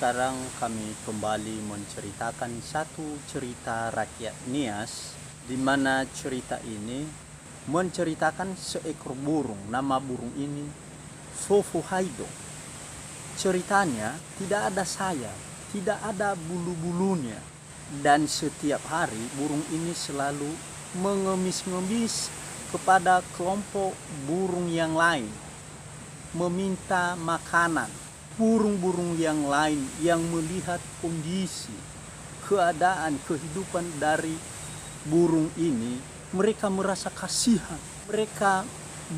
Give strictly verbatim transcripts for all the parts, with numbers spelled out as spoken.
Sekarang kami kembali menceritakan satu cerita rakyat Nias, di mana cerita ini menceritakan seekor burung. Nama burung ini Fofo Haido. Ceritanya tidak ada sayap, tidak ada bulu-bulunya. Dan setiap hari burung ini selalu mengemis-ngemis kepada kelompok burung yang lain, meminta makanan. Burung-burung yang lain yang melihat kondisi, keadaan, kehidupan dari burung ini, mereka merasa kasihan. Mereka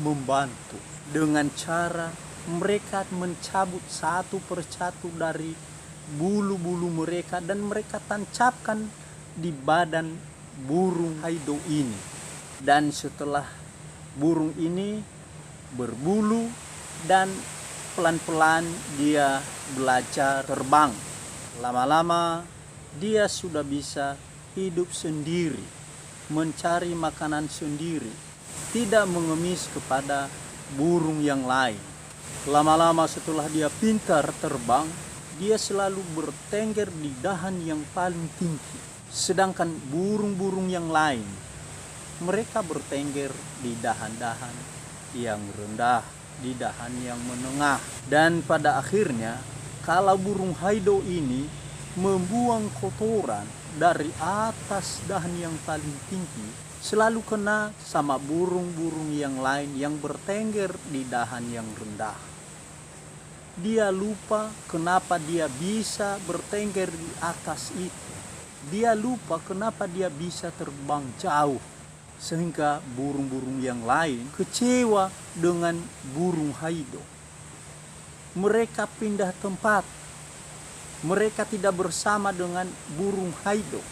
membantu dengan cara mereka mencabut satu persatu dari bulu-bulu mereka dan mereka tancapkan di badan burung haido ini. Dan setelah burung ini berbulu dan pelan-pelan dia belajar terbang. Lama-lama dia sudah bisa hidup sendiri, mencari makanan sendiri, tidak mengemis kepada burung yang lain. Lama-lama setelah dia pintar terbang, dia selalu bertengger di dahan yang paling tinggi. Sedangkan burung-burung yang lain, mereka bertengger di dahan-dahan yang rendah, di dahan yang menengah. Dan pada akhirnya, kalau burung haido ini membuang kotoran dari atas dahan yang paling tinggi, selalu kena sama burung-burung yang lain yang bertengger di dahan yang rendah. Dia lupa kenapa dia bisa bertengger di atas itu. Dia lupa kenapa dia bisa terbang jauh, sehingga burung-burung yang lain kecewa dengan burung haido. Mereka pindah tempat. Mereka tidak bersama dengan burung haido.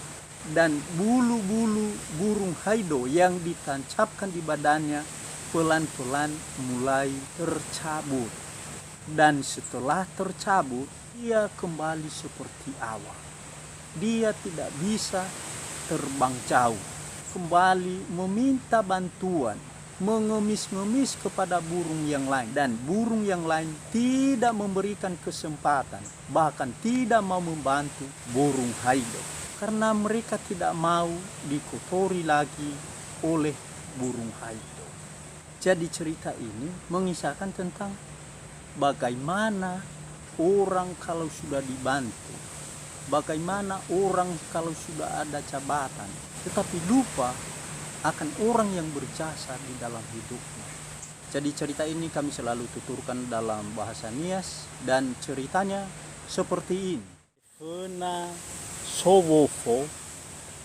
Dan bulu-bulu burung haido yang ditancapkan di badannya pelan-pelan mulai tercabut. Dan setelah tercabut, dia kembali seperti awal. Dia tidak bisa terbang jauh. Kembali meminta bantuan, mengemis-ngemis kepada burung yang lain. Dan burung yang lain tidak memberikan kesempatan, bahkan tidak mau membantu burung haido. Karena mereka tidak mau dikotori lagi oleh burung haido. Jadi cerita ini mengisahkan tentang bagaimana orang kalau sudah dibantu, bagaimana orang kalau sudah ada jabatan, tetapi lupa akan orang yang berjasa di dalam hidupnya. Jadi cerita ini kami selalu tuturkan dalam bahasa Nias dan ceritanya seperti ini. Föna so wofo,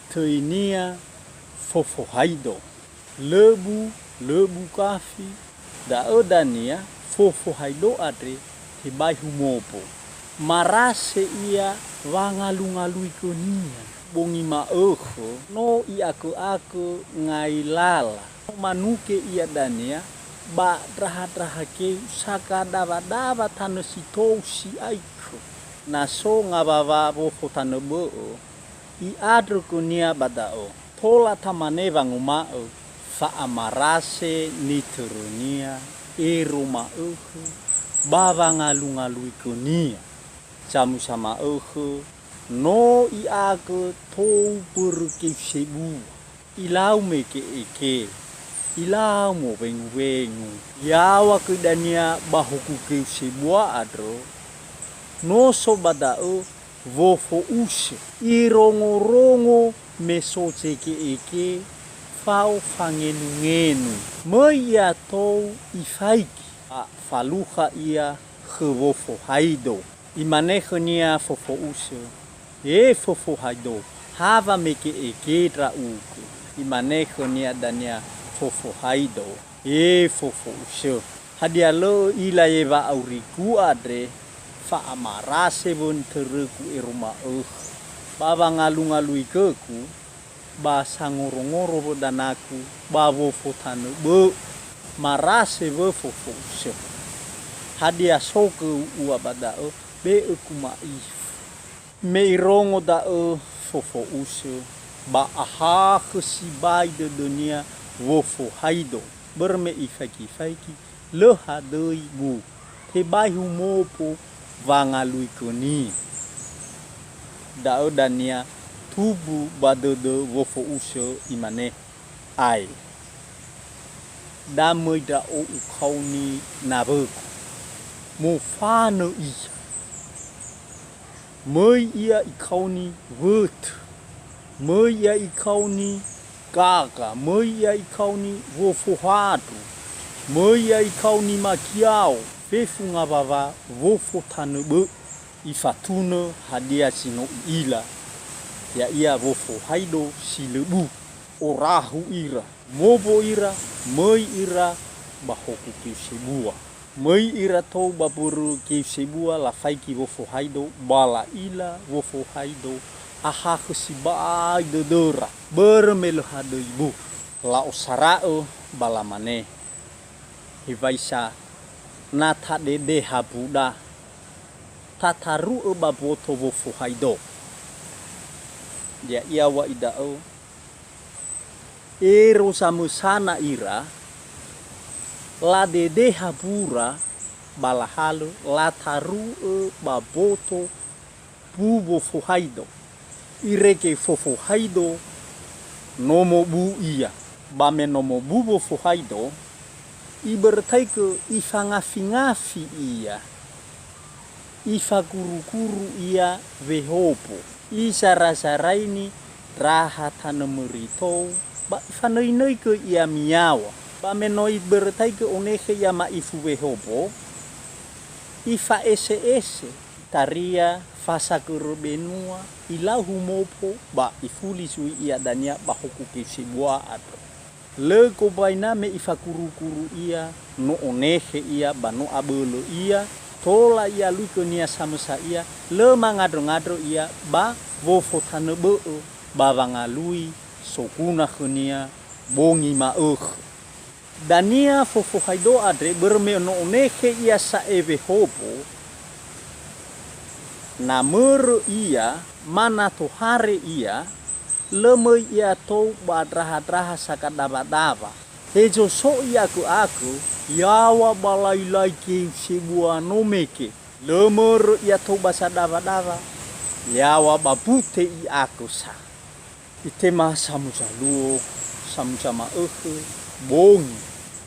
töinia Fofo Haido. Löbu, löbu kafi, da'ö dania Fofo Haido andre tebai humopo. Marase ia wangalungalui gönia. Bongi ma'ökhö no i'akö-akö ngai lala. No manuke ia dania ba ndraha-ndraha keu sagadawa-dawa tanö si tou si'ai. Na so ngawawa wofo tanö bö'ö, i'andrö gönia ba da'ö. Tola tamane wanguma'ö, fa'amarase nitörönia, ero ma'ökhö, ba wangalungalui gönia. Zamusa ma'ökhö, no i'agö tou börö keu sebua. Ilau meke'eke, ilau mowengu-wengu. Yaŵa göi dania ba hoku keu sebua andrö, no so ba da'ö wofo usö. Irongo-rongo me so zeke'eke fao fangenu-ngenu. Möi ia tou ifaigi, ba falukha ia khö Wofo Haido. Imane khönia Fofo Usö, "He Fofo Haido, ha wameke'eke ndra'ugö?" Imane khönia dania Fofo Haido, "He Fofo Usö, hadia lö ö'ila ye wa'aurigu andre? Fa'amarase wö nitörögu ero ma'ökhö, ba wangalungaluigögu, ba sangorongoro wö danagu ba wofo tanö bö'ö. Marase wö Fofo Usö. Hadia so gö u'ua ba da'ö? Be'ögu ma'ifu." Me irongo da'ö Fofo Usö, ba ahakhö sibai dödönia Wofo Haido, börö me ifaigi-faigi, lö hadöi bu. Tebai humopo wangalui gönia. Da'ö dania tumbu ba dödö wofo'usö, imane, "Ae, da möi ndra'o ukaoni nawögu." Mofanö ia. Möi ia ikaoni wötö, möi ia ikaoni gaga, möi ia ikaoni wofohadru, möi ia ikaoni makiao, fefu ngawawa wofo tanö bö'ö. Ifatunö hadia si no i'ila, ya'ia wofohaido si lö bu. Orahu ira, mowo ira, möi ira ba hoku keu sebua. Möi ira tou ba mbörö keu sebua, lafaigi wofohaido, ba la'ila wofohaido ahakhö sibai dödöra, börö me lö hadöi bu. La'osara'ö ba lamane, "Hewaisa na tadedeha buda, tataru'ö ba mboto wofohaido." Ya'ia wa'i da'ö, ero zamösana ira, ladedeha bura ba lahalö, lataru'ö ba mboto bu wofohaido. Irege fofohaido nomo bu ia. Ba me nomo bu wofohaido, ibörötaigö ifangafingafi ia, ifaguruguru ia wehombo, izarazaraini raha tanö möri tou, ba ifanöinöigö ia miyaŵa. Ba me no ibörötaigö onekhe ia ma'ifu wehombo, ifa'ese'ese, itaria fasagörö benua, ilau humombo ba ifuli zui ia dania ba hoku keu sebua andrö. Lö gombaina me ifaguruguru ia, no onekhe ia ba no abölö ia, tola i'alui khönia samösa ia, lö mangandröngandrö ia ba wofo tanö bö'ö ba wangalui soguna khönia bongi ma'ökhö. Dania fofohaido andre börö me no onekhe ia sa'e wehombo, na mörö ia, ma na tohare ia, lö möi ia tou ba ndrahandraha sagadawa-dawa. Hezo so i'agö'agö, yaŵa ba lailai keu sebua no mege. Lö mörö ia tou ba sadawadawa, yaŵa ba mbute i'agö sa. Itema samuza luo, samuza ma'ökhö, bongi,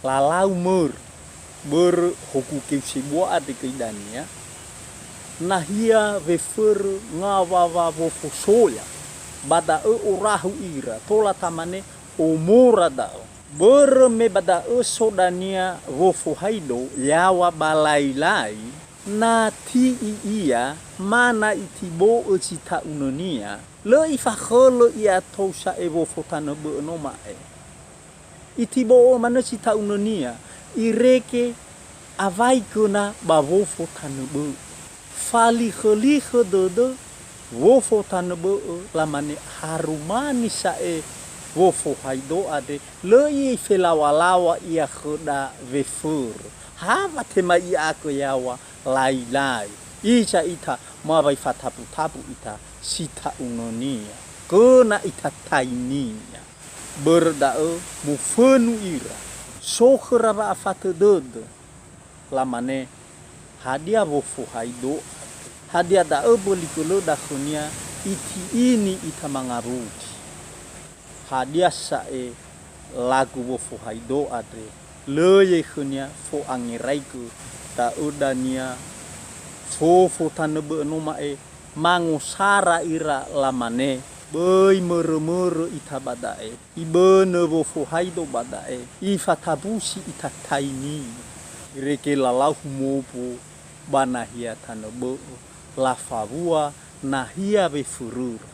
lalau mörö, börö hoku keu sebua andre göi dania, nahia weförö ngawawa wofosoya, ba da'ö orahu ira, tola tamane omora da'ö. Börö me ba da'ö so dania wofohaido yaŵa ba lailai, na ti'i ia, ma na itibo'ö zita'unönia, lö ifakhölö ia tou sa'e wofo tanö bö'ö no ma'e. Itibo'ö manö zita'unönia, irege awai göna ba wofo tanö bö'ö. Falikhölikhö dödö wofo tanö bö'ö, lamane, "Harumani sa'e wofohaido andre, lö ifelawalaŵa ia khöda weförö. Ha wa tema i'agö yaŵa lailai. Iza ita ma wa ifatabu-tabu ita zita'unönia, göna ita tainia." Börö da'ö mofönu ira. So khöra wa'afatö dödö. Lamane, "Hadia wofohaido andre? Hadia da'ö böli gölöda khönia iti'ini ita mangawuli? Hadia sa'e lagu wofohaido andre? Lö ye khönia fo'angeraigö da'ö dania fofo tanö bö'ö no ma'e." Mangosara ira, lamane, "Böi mörö-mörö ita ba da'e. Ibönö wofohaido ba da'e, ifatabusi ita tainia." Irege lalau humombo ba nahia tanö bö'ö, lafawua nahia weföröra.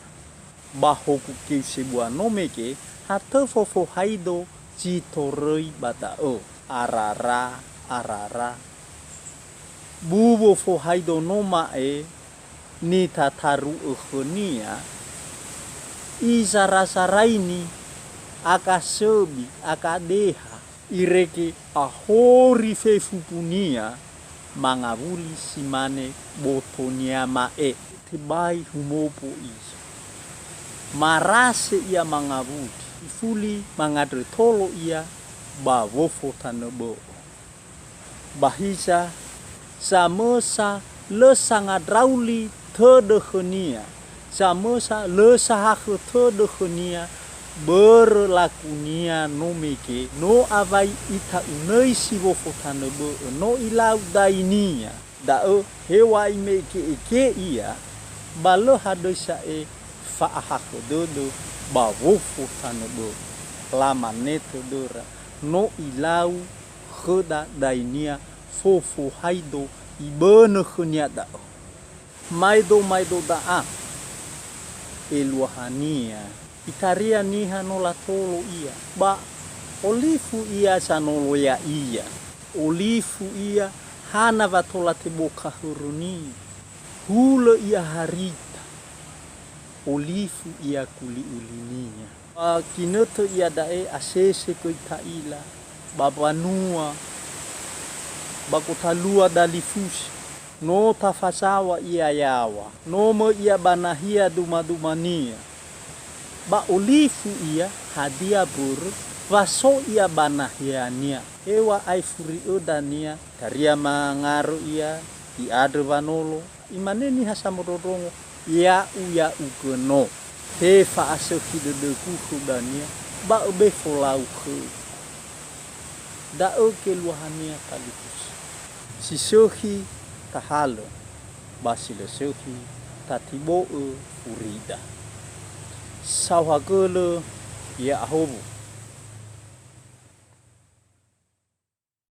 Ba hoku keu sebua no mege, ha tö fofohaido zi toröi ba da'ö. Arara, arara. Bu wofohaido no ma'e, nitataru'ö khönia, izarazaraini, akasöbi, akadeha, irege ahori fefu bunia, mangawuli si mane botonia ma'e. Tebai humombo ia. Marase ia mangawuli, ifuli mangandrö tolo ia ba wofo tanö bö'ö. Ba hiza, samösa lö sangandrauli tödö khönia, Samösa lö sahakhö tödö khönia, börö lakunia no mege, no awai ita'unõisi wofo tanö bö'ö, no ilau dainia. Da'ö heŵa'ae ime'eke'eke ia, ba lö hadöi sa'ae fa'ahakhö dödö ba wofo tanö bö'ö. Lamane tödöra, no ilau khöda dainia fofohaido ibönö khönia da'ö. Maedo-maedo da'a, eluahania. Itaria niha no latolo ia, ba olifu ia sanolo ya'ia. Olifu ia hana wa tola teboka hörönia. Hulö ia harita. Olifu ia kuli'ulinia. Ba ginötö iada'e asese göi ta'ila ba mbanua, ba gotalua dalifusi. No tafazaŵa ia yaŵa. No möi ia ba nahia duma-dumania. Ba olifu ia, hadia börö, wa so ia ba nahiania. Heŵa'ae furi'ö dania, taria mangarö ia, i'andrö wanolo. Imane niha samondrondrongo, "Ya'u, ya'ugö no. Tefa'asökhi dödögu khö dania, ba öbe folau khöu." Da'ö geluahania talifusö. Si sökhi tahalö, ba si lö sökhi tatibo'ö furida. Saohagölö ya'ahowu.